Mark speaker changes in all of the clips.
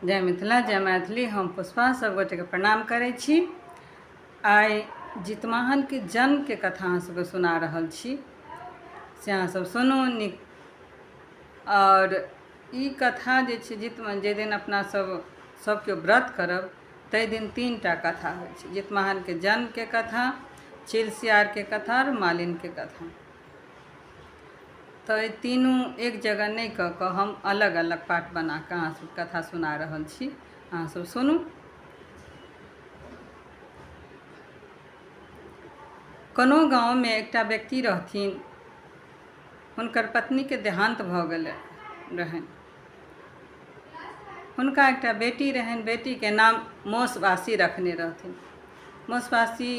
Speaker 1: जय मिथिला जय मैथिली। हम पुष्पा सब गोटेके प्रणाम करै छी। आइ जितवाहनके जन्मके कथा अहाँ सबके सुना रहल छी, से अहाँ सब सुनू नीक। आओर ई कथा जे छै जितवाहन, जाहि दिन अपना सब सब केओ व्रत करब ताहि दिन तीन टा कथा होइ छै, जितवाहनके जन्मके कथा, चील सियारके कथा आओर मालिनके कथा। तऽ ई तीनू एक जगह नहि कऽ कऽ हम अलग अलग पार्ट बना कऽ अहाँ सबके कथा सुना रहल छी, अहाँ सब सुनू। कोनो गाँवमे एकटा व्यक्ति रहथिन, हुनकर पत्नीके देहान्त भऽ गेल रहनि। हुनका एकटा बेटी रहनि, बेटीके नाम मौसवासी रखने रहथिन। मौसवासी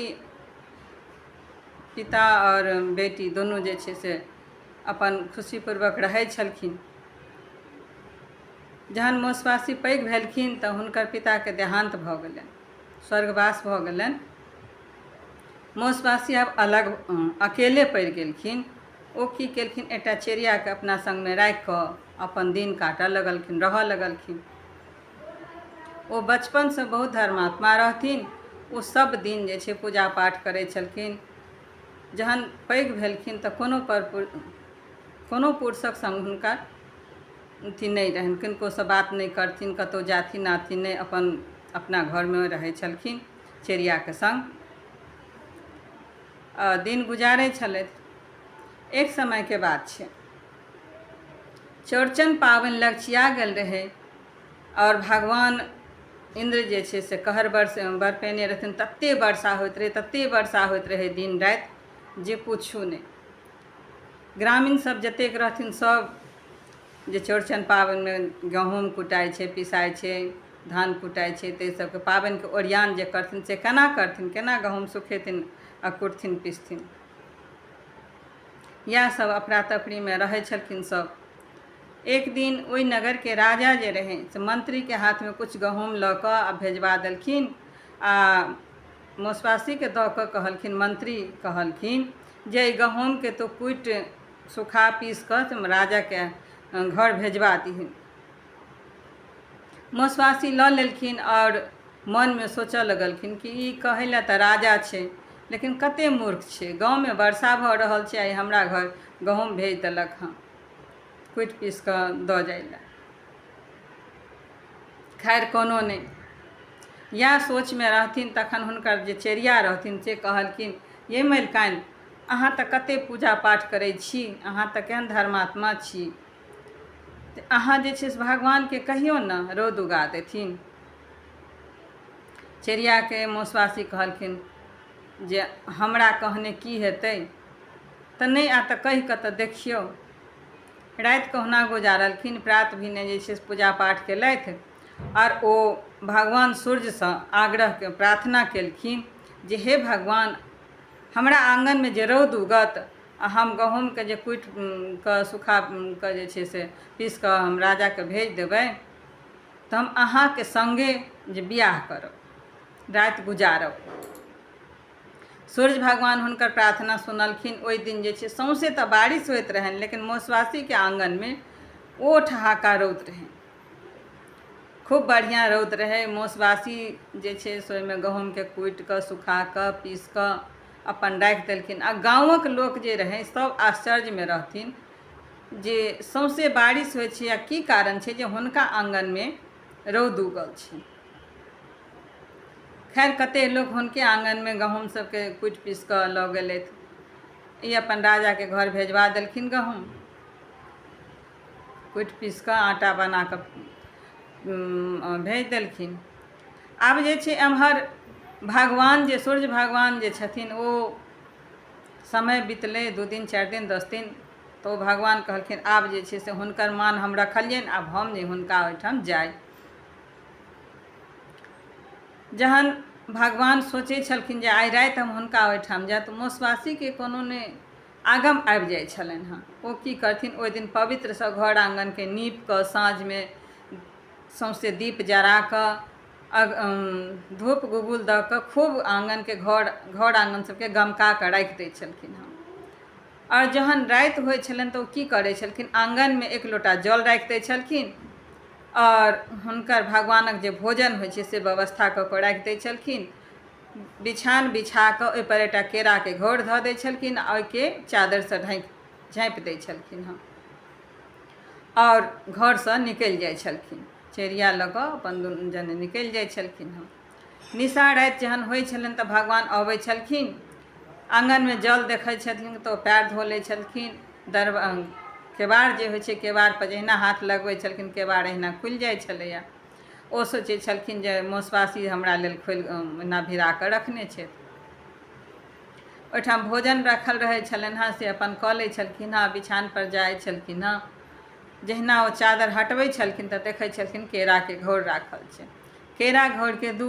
Speaker 1: पिता आओर बेटी दुनू जे छै से अपन खुशीपूर्वक रहै छलखिन। जहन मौसवासी पैघ भेलखिन तऽ हुनकर पिताके देहान्त भऽ गेलनि, स्वर्गवास भऽ गेलनि। मौसवासी आब अलग अकेले पड़ि गेलखिन। ओ की केलखिन, एकटा चेरियाके अपना सङ्गमे राखि कऽ अपन दिन काटऽ लगलखिन, रहऽ लगलखिन। ओ बचपनसँ बहुत धर्मात्मा रहथिन। ओ सब दिन जे छै पूजा पाठ करै छलखिन। जहन पैघ भेलखिन तऽ कोनो पर कोनो पुरुषक सङ्ग हुनका अथी नहि रहनि, किनकोसँ बात नहि करथिन, कतहु जाथिन आथिन नहि, अपन अपना घरमे रहै छलखिन चेरियाके सङ्ग दिन गुजारै छलथि। एक समयके बात छै, चौड़चन पाबनि लगचिया गेल रहै आओर भगवान इन्द्र जे छै से कहर बरस बरपेने रहथिन। ततेक वर्षा होइत रहै, ततेक वर्षा होइत रहै दिन राति जे पुछू नहि। ग्रामीण सब जतेक रहथिन सब जे चौड़चन पाबनिमे गहूँम कुटाइ छै, पिसाइ छै, धान कुटाइ छै, ताहि सबके पाबनिके ओरियान जे करथिन से केना करथिन, केना गहूँम सुखेथिन आ कुटथिन पिसथिन, इएह सब अफरा तफरीमे रहै छलखिन सब। एक दिन ओहि नगरके राजा जे रहै से मन्त्रीके हाथमे किछु गहूँम लऽ कऽ आ भेजबा देलखिन आ मौसवासीके दऽ कऽ कहलखिन, मन्त्री कहलखिन जे एहि गहूँमके तू कुटि सुखा पीस कऽ से राजाके घर भेजबा दिहिन। मौसवासी लऽ लेलखिन आओर मनमे सोचऽ लगलखिन कि ई कहै लए तऽ राजा छै लेकिन कतेक मूर्ख छै, गाँवमे वर्षा भऽ रहल छै आ ई हमरा घर गहूँम भेज देलक हँ कुटि पीस कऽ दऽ जाइ लए। खैर कोनो नहि, इएह सोचमे रहथिन तखन हुनकर जे चेरिया रहथिन से कहलखिन, ये मलिकानि, अहाँ तऽ कतेक पूजा पाठ करै छी, अहाँ तऽ केहन धर्मात्मा छी, अहाँ जे छै से भगवानके कहियौ ने रौद उगा देथिन। चेरियाके मौसवासी कहलखिन जे हमरा कहने की हेतै, तऽ नहि आ तऽ कहि कऽ तऽ देखियौ। राति कहुना गुजारलखिन। प्रात भेने जे छै से पूजा पाठ केलथि आओर ओ भगवान सूर्यसँ आग्रह प्रार्थना केलखिन जे हे भगवान, हमरा आङ्गनमे जे रौद उगत आ हम गहूँमके जे कुटि कऽ सुखा कऽ जे छै से पीस कऽ हम राजाके भेज देबै तऽ हम अहाँके सङ्गे जे बियाह करब, राति गुजारब। सूर्य भगवान हुनकर प्रार्थना सुनलखिन। ओहि दिन जे छै सौँसे तऽ बारिश होइत रहनि लेकिन मौसवासीके आङ्गनमे ओ ठहाका रौद रहै, खूब बढ़िआँ रौद रहै। मौसवासी जे छै से ओहिमे गहूँमके कुटि कऽ सुखा कऽ पीस कऽ अपन राखि देलखिन। आ गाँवक लोक जे रहै सभ आश्चर्यमे रहथिन जे सौँसे बारिश होइ छै आ की कारण छै जे हुनका आङ्गनमे रौद उगल छै। खैर कतेक लोक हुनके आङ्गनमे गहूँम सबके कुटि पीस कऽ लऽ गेलथि। ई अपन राजाके घर भेजबा देलखिन, गहूँम कुटि पीस कऽ आटा बना कऽ भेज देलखिन। आब जे छै एम्हर भगवान जे सूर्य भगवान जे छथिन ओ समय बितलै 2 दिन 4 दिन 10 दिन, तऽ ओ भगवान कहलखिन आब जे छै से हुनकर मान हम रखलियनि, आब हम नहि हुनका ओहिठाम जाइ। जहन भगवान सोचै छलखिन जे आइ राति हम हुनका ओहिठाम जायब तऽ मौसवासीके कोनो नहि आगम आबि जाइ छलनि हँ। ओ की करथिन, ओहि दिन पवित्रसँ घर आङ्गनके नीप कऽ साँझमे सौँसे दीप जरा कऽ धूप गुगुल दऽ कऽ खूब आङ्गनके घर घर आङ्गन सबके गमका कऽ राखि दै छलखिन हँ। आओर जहन राति होइ छलनि तऽ ओ की करै छलखिन, आङ्गनमे एक लोटा जल राखि दै छलखिन आओर हुनकर भगवानक जे भोजन होइ छै से व्यवस्था कऽ कऽ राखि दै छलखिन। बिछान बिछा कऽ ओहिपर एकटा केराके घौर धऽ दै छलखिन आ ओहिके चादरिसँ ढाँकि झाँपि दै छलखिन हँ आओर घरसँ निकलि जाइ छलखिन। चेरिया लऽ कऽ अपन दुनू जने निकलि जाइ छलखिन हँ। निशा राति जहन होइ छलनि तऽ भगवान अबै छलखिन। आङ्गनमे जल देखै छथिन तऽ ओ पएर धो लै छलखिन। दरबा केबाड़ जे होइ छै केबाड़पर जहिना हाथ लगबै छलखिन केबाड़ एहिना खुलि जाइ छलैए। ओ सोचै छलखिन जे मौसवासी हमरा लेल खोलि एना भिरा कऽ रखने छथि। ओहिठाम भोजन राखल रहै छलनि हँ से अपन कऽ लै छलखिन हँ। बिछानपर जाइ छलखिन हँ। जहिना ओ चादर हटबै छलखिन तऽ देखै छलखिन केराके घौर राखल छै। केरा घौरके दू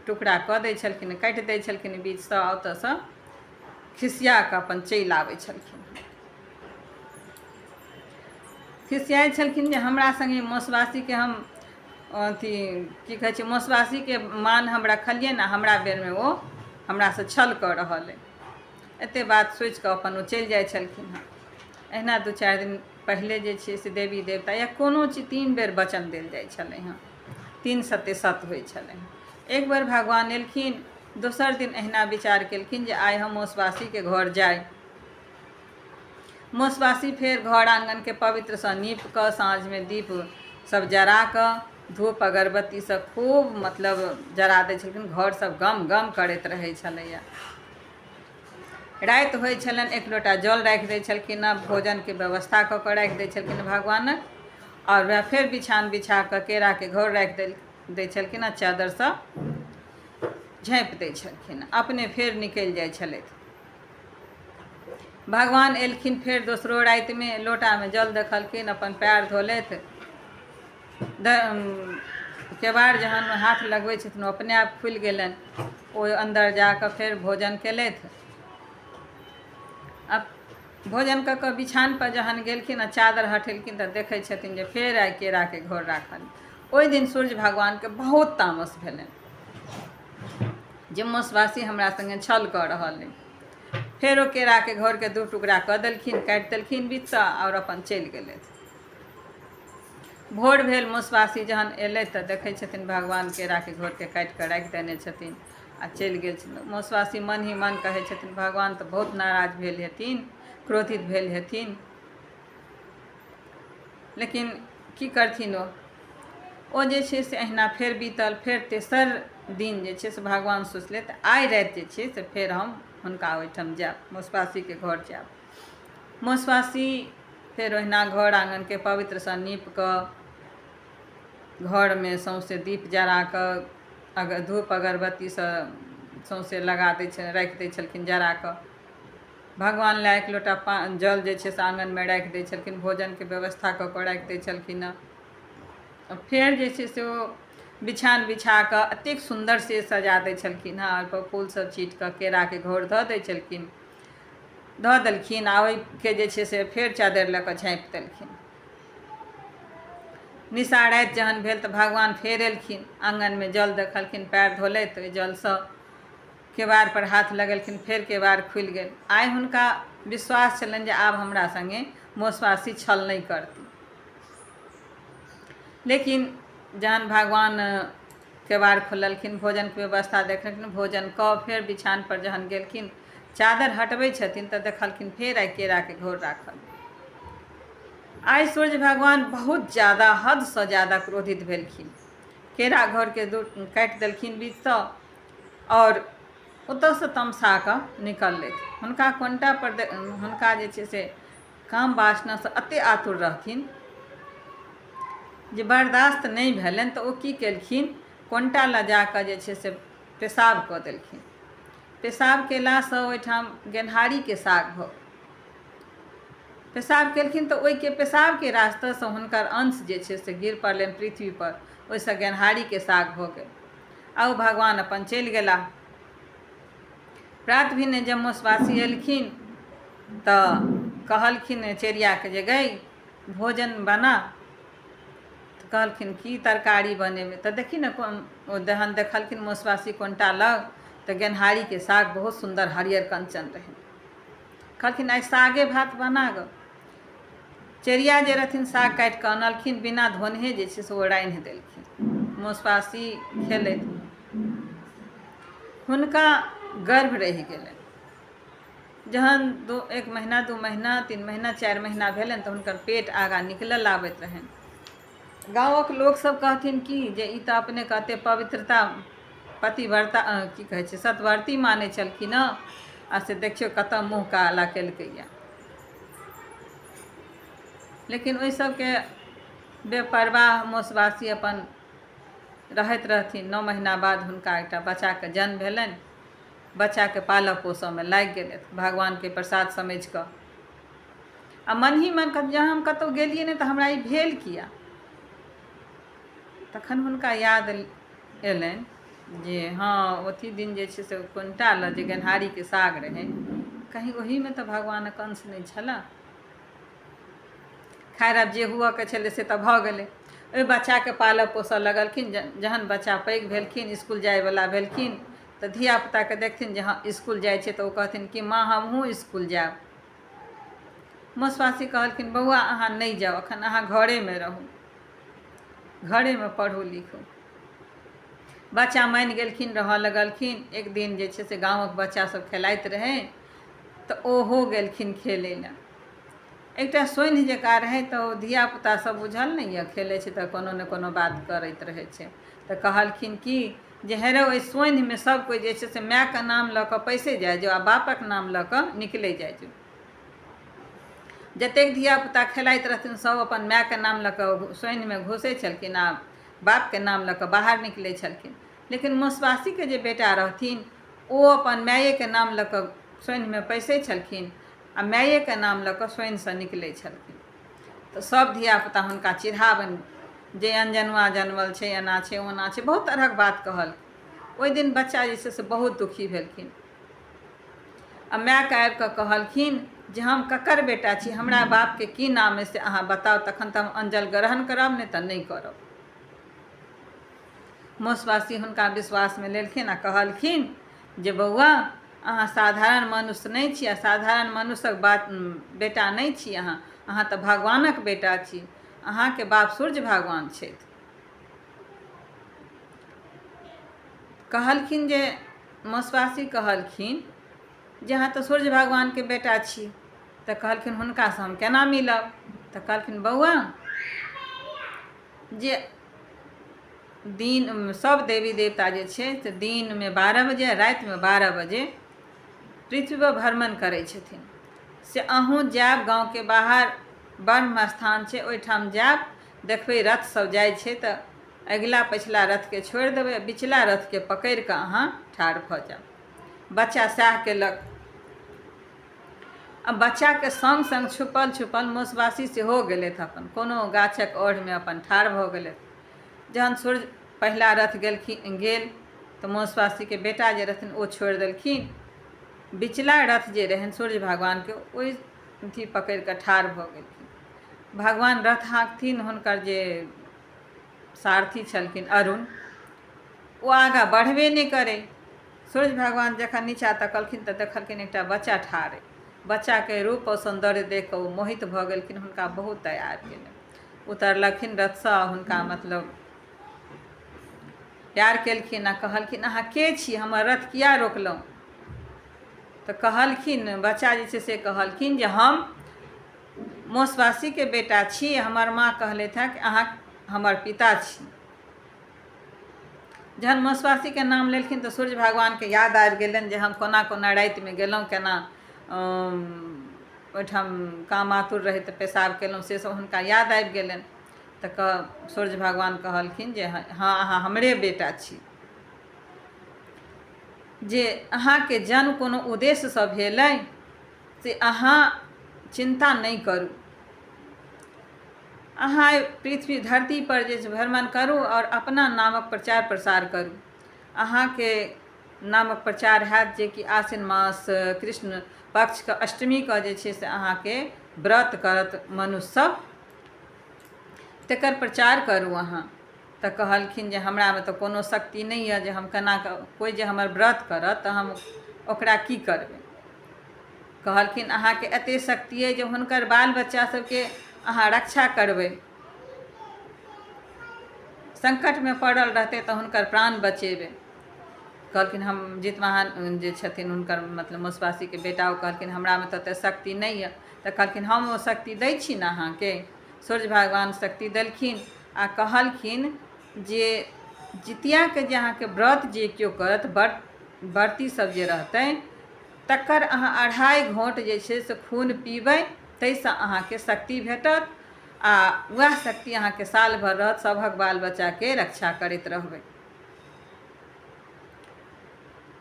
Speaker 1: टुकड़ा कऽ दै छलखिन, काटि दै छलखिन बीचसँ आ ओतऽसँ खिसिया कऽ अपन चलि आबै छलखिन। खिसियाइ छलखिन जे हमरा सङ्गे मौसवासीके हम अथी की कहै छै मौसवासीके मान हम रखलियनि आ हमरा बेरमे ओ हमरासँ छल कऽ रहल अइ। एतेक बात सोचि कऽ अपन ओ चलि जाइ छलखिन हँ। एहिना दू चारि दिन पहिले जे छै से देवी देवता या कोनो चीज तीन बेर वचन देल जाइ छलै हँ। तीन सत्य सत होइ छलै हँ। एक बेर भगवान एलखिन, दोसर दिन एहिना विचार केलखिन जे आइ हम मौसवासीके घर जाइ। मौसवासी फेर घर आङ्गनके पवित्रसँ नीप कऽ साँझमे दीप सब जरा कऽ धूप अगरबत्ती सब खूब मतलब जरा दै छलखिन। घर सब गम गम करैत रहै छलैए। राति होइ छलनि एक लोटा जल राखि दै छलखिन हँ, भोजनके व्यवस्था कऽ कऽ राखि दै छलखिन भगवानक आओर वएह फेर बिछान बिछा कऽ केराके घौर राखि दै छलखिन हँ, चादरसँ झाँपि दै छलखिन। अपने फेर निकलि जाइ छलथि। भगवान एलखिन फेर दोसरो रातिमे लोटामे जल देखलखिन, अपन पएर धोलथि। केबाड़ जहन हाथ लगबै छथिन ओ अपने आप खुलि गेलनि। ओ अन्दर जा कऽ फेर भोजन केलथि। आ भोजन कऽ कऽ बिछानपर जहन गेलखिन आ चादर हटेलखिन तऽ देखै छथिन जे फेर आइ केराके घौर राखल। ओहि दिन सूर्य भगवानके बहुत तामस भेलनि जे मौसवासी हमरा सङ्गे छल कऽ रहल अइ। फेर ओ केराके घौरके दू टुकड़ा कऽ देलखिन, काटि देलखिन बीचसँ आओर अपन चलि गेलथि। भोर भेल, मौसवासी जहन एलै तऽ देखै छथिन भगवान केराके घौरके काटि कऽ राखि देने छथिन आ चलि गेल छथिन। मौसवासी मन ही मन कहै छथिन भगवान तऽ बहुत नाराज भेल हेथिन, क्रोधित भेल हेथिन, लेकिन की करथिन ओ ओ जे छै से अहिना फेर बीतल। फेर तेसर दिन जे छै से भगवान सोचलथि आइ राति जे छै से फेर हम हुनका ओहिठाम जायब, मौसवासीके घर जायब। मौसवासी फेर ओहिना घर आङ्गनके पवित्रसँ नीप कऽ घरमे सौँसे दीप जरा कऽ अगर धूप अगरबत्तीसँ सौँसे लगा दै छै, राखि दै छलखिन जरा कऽ। भगवान लए एक लोटा पा जल जे छै से आङ्गनमे राखि दै छलखिन, भोजनके व्यवस्था कऽ कऽ राखि दै छलखिन हँ। फेर जे छै से ओ बिछान बिछा कऽ एतेक सुन्दरसँ सजा दै छलखिन हँ, ओहिपर फूलसभ छीटि कऽ केराके घौर धऽ दै छलखिन, धऽ देलखिन आ ओहिके जे छै से फेर चादरि लऽ कऽ झाँपि देलखिन। निशा राति जहन भेल तऽ भगवान फेर एलखिन, आङ्गनमे जल देखलखिन, पएर धोलथि, ओहि जलसँ केबाड़पर हाथ लगेलखिन, फेर केबाड़ खुलि गेल। आइ हुनका विश्वास छलनि जे आब हमरा सङ्गे मौसवासी छल नहि करती। लेकिन जहन भगवान केबाड़ खोललखिन, भोजनके व्यवस्था देखलखिन, भोजन कऽ फेर बिछानपर जहन गेलखिन, चादर हटबै छथिन तऽ देखलखिन फेर आइ केराके घौर राखल। आइ सूर्य भगवान बहुत ज्यादा हदसँ ज्यादा क्रोधित भेलखिन। केरा घौरके दू काटि देलखिन बीचसँ आओर ओतऽसँ तमसा कऽ निकललथि। हुनका कोन्टापर हुनका जे छै से काम वासनासँ एतेक आतुर रहथिन जे बर्दाश्त नहि भेलनि तऽ ओ की केलखिन, कोन्टा लऽ जा कऽ जे छै से पेशाब कऽ देलखिन। पेशाब केलासँ ओहिठाम गेन्हारीके साग भऽ गेल। पेशाब केलखिन तऽ ओहिके पेशाबके रास्तासँ हुनकर अंश जे छै से गिर पड़लनि पृथ्वीपर, ओहिसँ गेन्हारीके साग भऽ गेल आ ओ भगवान अपन चलि गेलाह। प्रात भेने जब मौसवासी एलखिन तऽ कहलखिन चेरियाके जे गै भोजन बना। तऽ कहलखिन की तरकारी बनेबै? तऽ देखी ने ओ जहन देखलखिन मौसवासी कोन्टा लग तऽ गेन्हारीके साग बहुत सुन्दर हरियर कंचन रहै। कहलखिन आइ सागे भात बना गऽ। चेरिया जे रहथिन साग काटि कऽ अनलखिन, बिना धोनहे जे छै से ओ रान्हि देलखिन। मौसबासी खेलथि, हुनका गर्भ रहि गेलनि। जहन दू एक महीना, 2 महीना, 3 महीना, 4 महीना भेलनि तऽ हुनकर पेट आगाँ निकलऽ लागैत रहनि। गाँवक लोकसभ कहथिन कि जे ई तऽ अपनेके एतेक पवित्रता पतिव्रता की कहै छै सतव्रती मानै छलखिन हँ, आ से देखियौ कतऽ मुँह काला केलकैए। लेकिन ओहि सबके बेपरवाह मौसबासी अपन रहैत रहथिन। 9 महीना बाद हुनका एकटा बच्चाके जन्म भेलनि। बच्चाके पालऽ पोसऽमे लागि गेलथि भगवानके प्रसाद समझिकऽ। आ मन ही मन जँ हम कतहु गेलियै नहि तऽ हमरा ई भेल किया? तखन हुनका याद अयलनि जे हँ अथी दिन जे छै से कोन्टा लऽ जे गेनहारीके साग रहै, कहीँ ओहीमे तऽ भगवानक अंश नहि छलए। खैर आब जे हुअके छलै से तऽ भऽ गेलै। ओहि बच्चाके पालऽ पोसऽ लगलखिन। जहन बच्चा पैघ भेलखिन, इसकुल जाइवला भेलखिन, तऽ धियापुताके देखथिन जे हँ इसकुल जाइ छै, तऽ ओ कहथिन कि माँ हमहूँ इसकुल जायब। मौसबासी कहलखिन बौआ अहाँ नहि जाउ, एखन अहाँ घरेमे रहू, घरेमे पढ़ू लिखू। बच्चा मानि गेलखिन, रहऽ लगलखिन। एक दिन जे छै से गामक बच्चा सब खेलाइत रहै तऽ ओहो गेलखिन खेलै लए। एकटा सोन्हि जकाँ रहै, तऽ ओ धियापुता सब बुझल नहि यऽ खेलै छै तऽ कोनो ने कोनो बात करैत रहै छै। तऽ कहलखिन कि जे हे रौ, एहि सोन्हिमे सब कोइ जे छै से मायके नाम लऽ कऽ पैसै जाइ जो आ बापक नाम लऽ कऽ निकलै जाइ जो। जतेक धियापुता खेलाइत रहथिन सब अपन मायके नाम लऽ कऽ सोन्हिमे घुसै छलखिन आ बापके नाम लऽ कऽ बाहर निकलै छलखिन। लेकिन मौसबासीके जे बेटा रहथिन ओ अपन मायेके नाम लऽ कऽ सोन्हिमे पैसै छलखिन आ मायेके नाम लऽ कऽ सोन्हिसँ निकलै छलखिन। तऽ सब धियापुता हुनका चिढ़ाबनि जे अनजनुआ जनमल छै, एना छै ओना छै, बहुत तरहक बात कहल। ओहि दिन बच्चा जे छै से बहुत दुखी भेलखिन आ मायके आबि कऽ कहलखिन जे हम ककर बेटा छी, हमरा बापके की नाम अइ से अहाँ बताउ, तखन तऽ हम अंजल ग्रहण करब, नहि तऽ नहि करब। मौसबासी हुनका विश्वासमे लेलखिन आ कहलखिन जे बौआ अहाँ साधारण मनुष्य नहि छी आ साधारण मनुष्यक बात बेटा नहि छी, अहाँ अहाँ तऽ भगवानक बेटा छी, अहाँके बाप सूर्य भगवान छथि। कहलखिन जे मौसबासी कहलखिन जे अहाँ तऽ सूर्य भगवानके बेटा छी। तऽ कहलखिन हुनकासँ हम केना मिलब? तऽ कहलखिन बौआ जे दिन सब देवी देवता जे छै से दिनमे 12 बजे रातिमे 12 बजे पृथ्वीपर भ्रमण करै छथिन, से अहूँ जायब, गाँवके बाहर ब्रह्म स्थान छै ओहिठाम जायब, देखबै रथ सब जाइ छै तऽ अगिला पछिला रथके छोड़ि देबै, बिचला रथके पकड़ि कऽ अहाँ ठाढ़ भऽ जायब। बच्चा सएह केलक आ बच्चाके सङ्ग सङ्ग छुपल छुपल मौसबासी सेहो गेलथि, अपन कोनो गाछक ओढ़मे अपन ठाढ़ भऽ गेलथि। जहन सूर्य पहिला रथ गेलखिन गेल तऽ मौसबासीके बेटा जे रहथिन ओ छोड़ि देलखिन, बिचला रथ जे रहनि सूर्य भगवानके ओहि अथी पकड़ि कऽ ठाढ़ भऽ गेलखिन। भगवान रथ हाँकथिन, हुनकर जे सारथी छलखिन अरुण ओ आगाँ बढ़बे नहि करै। सूर्य भगवान जखन नीचाँ तकलखिन तऽ देखलखिन एकटा बच्चा ठाढ़ अइ। बच्चाके रूप आओर सौन्दर्य देखि कऽ ओ मोहित भऽ गेलखिन, हुनका बहुत दया आबि गेलनि। उतरलखिन रथसँ आ हुनका मतलब प्यार केलखिन आ कहलखिन अहाँ के छी, हमर रथ किया रोकलहुँ? तऽ कहलखिन बच्चा जे छै से कहलखिन जे हम मौसबासीके बेटा छी, हमर माँ कहलथि हँ कि अहाँ हमर पिता छी। जहन मौसबासीके नाम लेलखिन तऽ सूर्य भगवानके याद आबि गेलनि जे हम कोना कोना रातिमे गेलहुँ, केना ओहिठाम कामातुर रहै तऽ पेशाब केलहुँ, से सब हुनका याद आबि गेलनि। तऽ सूर्य भगवान कहलखिन जे हँ अहाँ हमरे बेटा छी, जे अहाँके जन्म कोनो उद्देश्यसँ भेल अइ से अहाँ चिन्ता नहि करू, अहाँ पृथ्वी धरतीपर जे छै भ्रमण करू आओर अपना नामक प्रचार प्रसार करू। अहाँके नामक प्रचार हैत जेकि आश्विन मास कृष्ण पक्षके अष्टमीके जे छै से अहाँके व्रत करत मनुष्यसभ, तकर प्रचार करू अहाँ। तऽ कहलखिन जे हमरामे तऽ कोनो शक्ति नहि यऽ जे हम केना कऽ कोइ जे हमर व्रत करत तऽ हम ओकरा की करबै। कहलखिन अहाँके एतेक शक्ति अइ जे हुनकर बाल बच्चा सबके अहाँ रक्षा करबै। सङ्कटमे पड़ल रहतै तऽ हुनकर प्राण बचेबै। कहलखिन हम जितवाहन जे छथिन हुनकर मतलब मौसवासीके बेटा, ओ कहलखिन हमरामे तऽ ओतेक शक्ति नहि यऽ। तऽ कहलखिन हम ओ शक्ति दै छी ने अहाँके। सूर्य भगवान शक्ति देलखिन आ कहलखिन जे जितियाके जे अहाँके व्रत जे केओ करत, व्रती सब जे रहतै, तकर अहाँ अढ़ाइ घोँट जे छै से खून पीबै, ताहिसँ अहाँके शक्ति भेटत आ वएह शक्ति अहाँके साल भरि रहत, सभक बाल बच्चाके रक्षा करैत रहबै।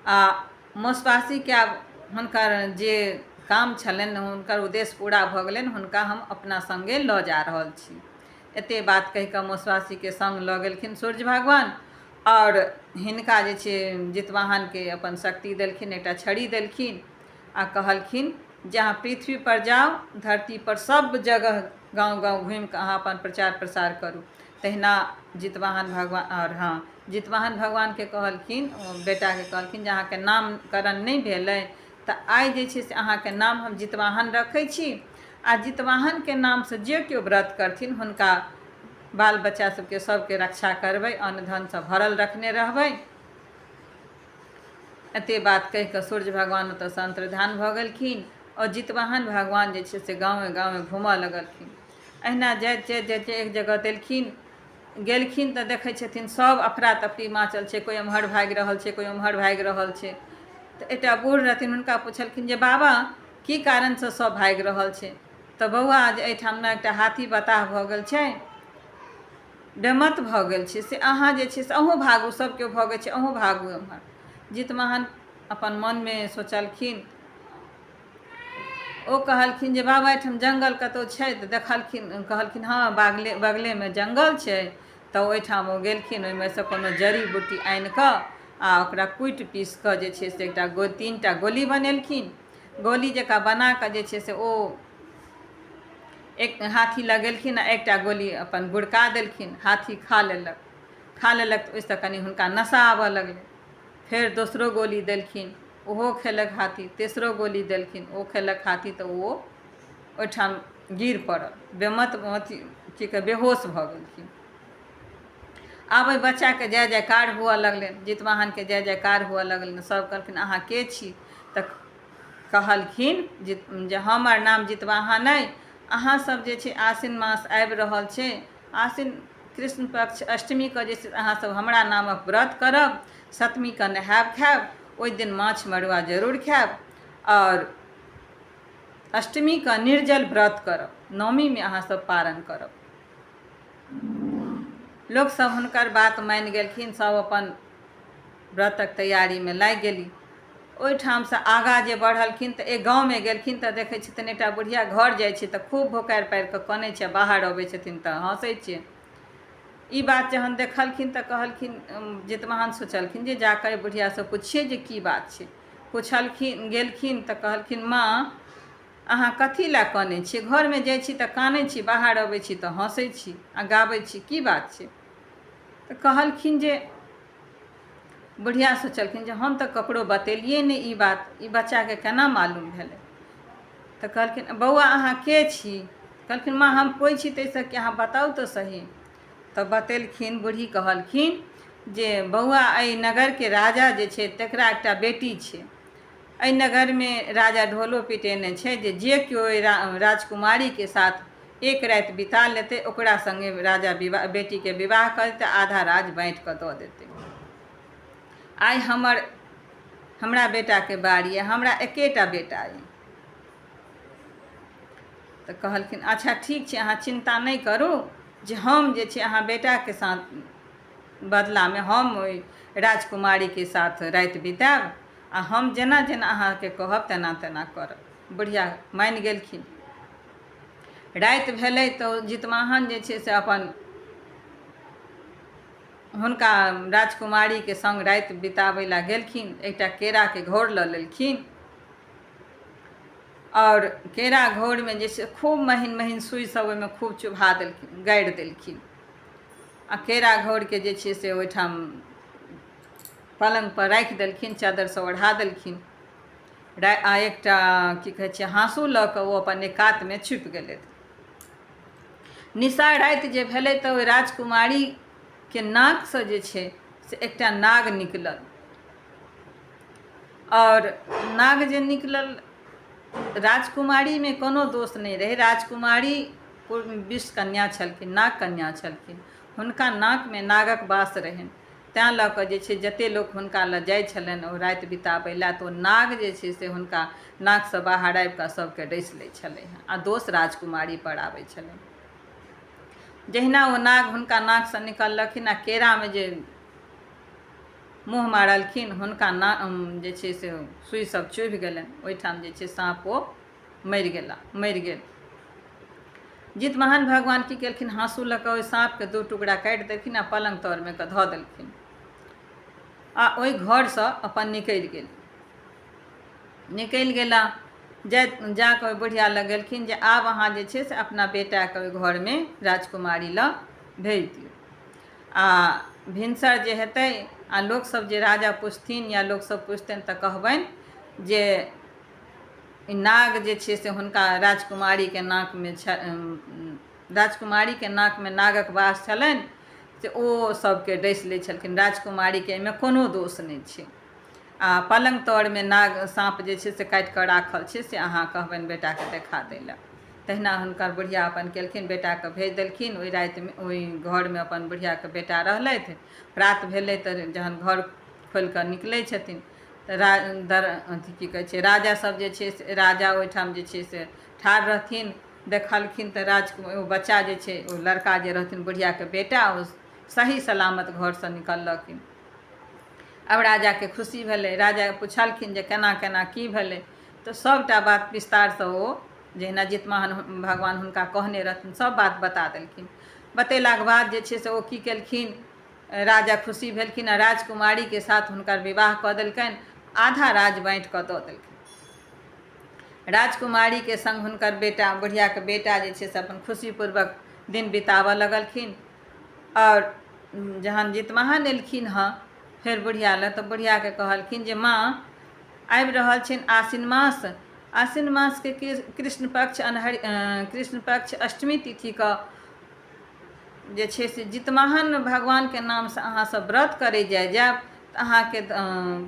Speaker 1: आ मौसवासीके आब हुनकर जे काम छलनि, हुनकर उद्देश्य पूरा भऽ गेलनि, हुनका हम अपना सङ्गे लऽ जा रहल छी। एतेक बात कहि कऽ मौसवासीके सङ्ग लऽ गेलखिन सूर्य भगवान आओर हिनका जे छै जितवाहनके अपन शक्ति देलखिन, एकटा छड़ी देलखिन आ कहलखिन जे अहाँ पृथ्वीपर जाउ, धरतीपर सभ जगह गाँव गाँव घुमि कऽ अहाँ अपन प्रचार प्रसार करू। तहिना जितवाहन भगवान आओर हँ जितवाहन भगवानके कहलखिन, बेटाके कहलखिन जे अहाँके नामकरण नहि भेलै तऽ आइ जे छै से अहाँके नाम हम जितवाहन रखै छी आ जितवाहनके नामसँ जे केओ व्रत करथिन हुनका बाल बच्चा सबके सबके रक्षा करबै, अन्न धनसँ भरल रखने रहबै। एते बात कहि कऽ सूर्य भगवान ओतऽसँ अन्तर्धान भऽ गेलखिन आओर जितवाहन भगवान जे छै से गाँवे गाँवे घूमऽ लगलखिन। अहिना जाइत जाइत जाइत एक जगह देलखिन गेलखिन तऽ देखै छथिन सब अफरा तफरी माचल छै, कोइ एम्हर भागि रहल छै, कोइ ओम्हर भागि रहल छै। तऽ एकटा बूढ़ रहथिन, हुनका पुछलखिन जे बाबा की कारणसँ सब भागि रहल छै? तऽ बौआ जे एहिठाम ने एकटा हाथी बताह भऽ गेल छै, बेमत भऽ गेल छै, से अहाँ जे छै से अहूँ भागू, सब केओ भगै छै, अहूँ भागू एम्हर। जितवाहन अपन मनमे सोचलखिन, ओ कहलखिन जे बाबा एहिठाम जङ्गल कतहु छै? तऽ देखलखिन, कहलखिन हँ बागले बगलेमे जङ्गल छै। तऽ ओहिठाम ओ गेलखिन, ओहिमे सँ कोनो जड़ी बूटी आनिकऽ आ ओकरा कुटि पीस कऽ जे छै से एकटा 3 टा गोली बनेलखिन। गोली जकाँ बना कऽ जे छै से ओ एक हाथी लग गेलखिन आ एकटा गोली अपन गुड़का देलखिन। हाथी खा लेलक। खा लेलक तऽ ओहिसँ कनि हुनका नशा आबऽ लगलै। फेर दोसरो गोली देलखिन, ओहो खेलक हाथी। तेसरो गोली देलखिन, ओ खेलक हाथी तऽ ओ ओहिठाम गिर पड़ल, बेमत अथी की कहै बेहोश भऽ गेलखिन। आब ओहि बच्चाके जय जयकार हुअ लगलनि, जितवाहनके जय जयकार हुअ लगलनि। सभ कहलखिन अहाँ के छी? तऽ कहलखिन जे हमर नाम जितवाहन अइ, अहाँसभ जे छै आश्विन मास आबि रहल छै, आश्विन कृष्ण पक्ष अष्टमीके जे छै अहाँसभ हमरा नामक व्रत करब, सप्तमीके नहायब खायब, ओहि दिन माछ मड़ुआ जरूर खायब आओर अष्टमीके निर्जल व्रत करब, नवमीमे अहाँसभ पारण करब। लोकसभ हुनकर बात मानि गेलखिन, सभ अपन व्रतक तैयारीमे लागि गेली। ओहिठामसँ आगाँ जे बढ़लखिन तऽ एक गाँवमे गेलखिन तऽ देखै छथिन एकटा बुढ़िया घर जाइ छै तऽ खूब भोकारि पारि कऽ कनै छै, बाहर अबै छथिन तऽ हँसै छै। ई बात जहन देखलखिन तऽ कहलखिन जितवाहन सोचलखिन जे जा कऽ बुढ़ियासँ पुछियै जे की बात छै। पुछलखिन, गेलखिन तऽ कहलखिन माँ अहाँ कथी लए कनै छियै? घरमे जाइ छी तऽ कानै छी, बाहर अबै छी तऽ हँसै छी आ गाबै छी, की बात छै? तऽ कहलखिन जे बुढ़िया सोचलखिन जे हम तऽ ककरो बतेलियै नहि ई बात, ई बच्चाके केना मालूम भेलै? तऽ कहलखिन बौआ अहाँ के छी? कहलखिन माँ हम कोइ छी ताहिसँ कि अहाँ बताउ तऽ सही। तऽ बतेलखिन, बूढ़ी कहलखिन जे बौआ एहि नगरके राजा जे छै तकरा एकटा बेटी छै, एहि नगरमे राजा ढोलो पिटेने छै जे जे केओ एहि राजकुमारीके साथ एक राति बिता लेतै ओकरा सङ्गे राजा विवाह बेटीके विवाह कऽ देतै, आधा राज बाँटि कऽ दऽ देतै। आइ हमर हमरा बेटाके बारी अइ, हमरा एकेटा बेटा अइ। तऽ कहलखिन अच्छा ठीक छै, अहाँ चिन्ता नहि करू जे हम जे छै अहाँ बेटाके साथ बदलामे हम ओहि राजकुमारीके साथ राति बितायब आ हम जेना जेना अहाँके कहब तेना तेना करब। बुढ़िया मानि गेलखिन। राति भेलै तऽ जितवाहन जे छै से अपन हुनका राजकुमारीके सङ्ग राति बिताबै लए गेलखिन। एकटा केराके घौर लऽ लेलखिन आओर केरा घौरमे जे छै खूब महीन महीन सुइ सब ओहिमे खूब चुभा देलखिन, गाड़ि देलखिन आ केरा घौरके जे छै से ओहिठाम पलङ्गपर राखि देलखिन, चादरिसँ ओढ़ा देलखिन आ एकटा की कहै छै हाँसू लऽ कऽ ओ अपन एक कातमे छुपि गेलथि। निशा राति जे भेलै तऽ ओहि राजकुमारीके नाकसँ जे छै से एकटा नाग निकलल आओर नाग जे निकलल, राजकुमारीमे कोनो दोष नहि रहै। राजकुमारी विष कन्या छलखिन, नाग कन्या छलखिन। हुनका नाकमे नागक वास रहनि, तैँ लऽ कऽ जे छै जतेक लोक हुनका लग जाइ छलनि ओ राति बिताबै लए, तऽ ओ नाग जे छै से हुनका नाकसँ बाहर आबि कऽ सभके डसि लै छलै हँ आ दोष राजकुमारीपर आबै छलै। जहिना ओ नाग हुनका नाकसँ निकललखिन आ केरामे जे मुँह मारलखिन, हुनका ना जे छै से सुइ सब चुभि गेलनि। ओहिठाम जे छै साँप ओ मरि गेला, मरि गेल। जितमहान भगवान की केलखिन, हाँसू लऽ कऽ ओहि साँपके दू टुकड़ा काटि देलखिन आ पलङ्ग तरमे कऽ धऽ देलखिन आ ओहि घरसँ अपन निकलि गेल। निकलि गेला, जा कऽ ओहि बुढ़िया लग गेलखिन जे आब अहाँ जे छै से अपना बेटाके ओहि घरमे राजकुमारी लग भेज दियौ आ भिनसर जे हेतै आ लोकसभ जे राजा पुछथिन या लोकसभ पुछतनि तऽ कहबनि जे ई नाग जे छै से हुनका राजकुमारीके नाकमे छ, राजकुमारीके नाकमे नागक वास छलनि से ओ सभके डसि लै छलखिन, राजकुमारीके एहिमे कोनो दोष नहि छै आ पलङ्ग तरमे नाग साँप जे छै से काटि कऽ राखल छै, से अहाँ कहबनि बेटाके देखा दै लए। तहिना हुनकर बुढ़िया अपन केलखिन, बेटाके भेज देलखिन। ओहि रातिमे ओहि घरमे अपन बुढ़ियाके बेटा रहलथि। प्रात भेलै तऽ जहन घर खोलि कऽ निकलै छथिन तऽ रा दर अथी की कहै छै, राजा सब जे छै से राजा ओहिठाम जे छै से ठाढ़ रहथिन। देखलखिन तऽ राज ओ बच्चा जे छै, ओ लड़का जे रहथिन बुढ़ियाके बेटा, ओ सही सलामत घरसँ निकललखिन। आब राजाके खुशी भेलै। राजा पुछलखिन जे केना केना की भेलै, तऽ सभटा बात विस्तारसँ ओ जहिना जितवाहन भगवान हुनका कहने रहथिन सभ बात बता देलखिन। बतेलाके बाद जे छै से ओ की केलखिन, राजा खुशी भेलखिन आ राजकुमारीके साथ हुनकर विवाह कऽ देलकनि, आधा राज बाँटि कऽ दऽ देलखिन। राजकुमारीके सङ्ग हुनकर बेटा, बुढ़ियाके बेटा जे छै से अपन खुशीपूर्वक दिन बिताबऽ लगलखिन। आओर जहन जितवाहन एलखिन हँ फेर बुढ़िया लग, तऽ बुढ़ियाके कहलखिन जे माँ, आबि रहल छनि आसिन मास, आसिन मासके कृष्ण पक्ष अनहरि कृष्ण पक्ष अष्टमी तिथिके जे छै से जितवाहन भगवानके नामसँ अहाँसभ व्रत करै जाइ जायब तऽ अहाँके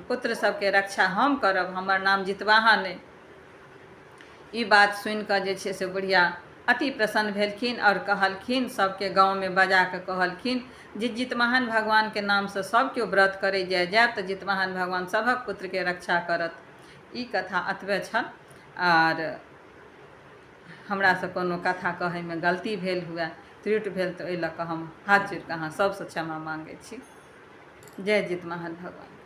Speaker 1: पुत्र सभके रक्षा हम करब, हमर नाम जितवाहन अइ। ई बात सुनिकऽ जे छै से बुढ़िया अति प्रसन्न भेलखिन आओर कहलखिन, सभके गाँवमे बजा कऽ कहलखिन जे जितवाहन भगवानके नामसँ सभ केओ व्रत करै जाइ जायब तऽ जितवाहन भगवान सभक पुत्रके रक्षा करत। ई कथा एतबे छल। आर हमरासँ कोनो कथा कहैमे गलती भेल हुए, त्रुटि भेल, तऽ ओहि लऽ कऽ हम हाथ जोड़ि कऽ अहाँ सभसँ क्षमा माँगै छी। जय जितवाहन भगवान।